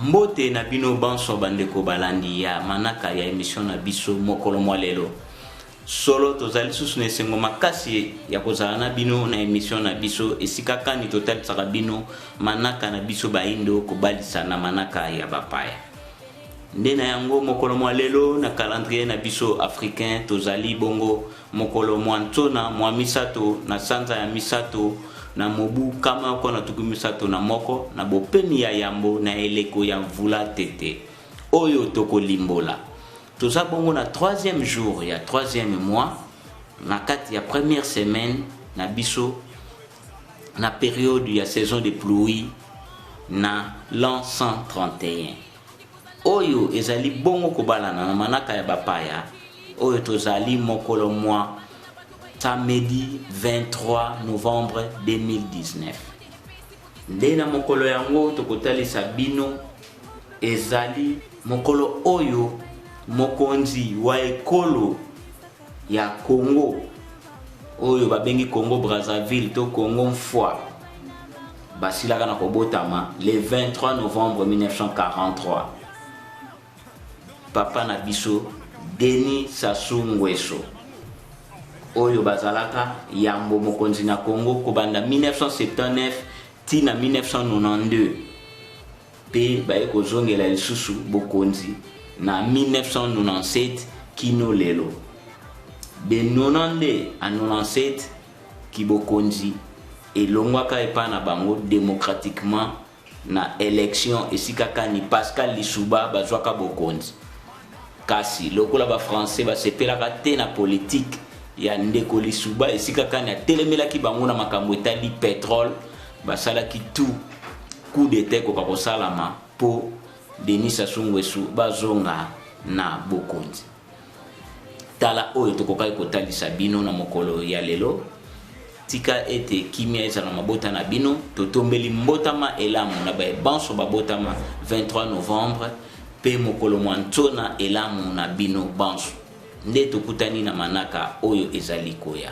Mbote na bino banso bandeko balandi ya manaka ya emission na biso mokolo mwa lelo. Solo tozali lisusu na esengo makasi ya kozala na bino na emission na biso esika kani totalisaka bino manaka na biso baindo kobalisa na manaka ya bapaya. Nde na yango mokolo mwa lelo na calendrier na biso africain tozali bongo mokolo mwa ntona mwa misato na sanza ya misato na mobu kama yoko na tuku misato na moko na bopemi ya yambo na eleko ya mvula tete oyo tokolimbola. Toza bongo na troisième jour ya troisième mois na kati ya première semaine na biso na periode ya saison de pluie na l'an 131 oyo ezali bongo kobalana na manaka ya bapaya oyo tozali mokolo mwa samedi 23 novembre 2019. Nde na mokolo yango tokotalisa bino ezali mokolo oyo mokonzi wa ekolo ya Congo oyo babengi Congo Brazzaville to Congo Mfwa basilaka na kobotama le 23 novembre 1943. Papa na biso Denis Sassou Nguesso oyo bazalaka yambo mokonzi na Congo kobanda 1979 ti na 1992 mpe baye kozongela lisusu bokonzi na 1997 kino lelo. De 92 à 97 kibokonzi elongwaka epai na bango democratiquement na election esika kani Pascal Lisuba bazwaka bokonzi. Kasi lokola ba français basepelaka te na politique ya ndeko Lisuba esika kani atelemelaki bango na makambo etali petrole, basalaki tout coup d'etat ekoka kosalama po Denis Sassou Nguesso bazonga na bokonzi. Tala oyo tokokaki kotalisa bino na mokolo ya lelo. Tika ete kimia ezala na mabota na bino. Totombeli mbotama elamu na baye banso babotama 23 novembre pe mokolo mwa ntona elamu na bino banso. Nde tokutani na manaka oyo ezali koya.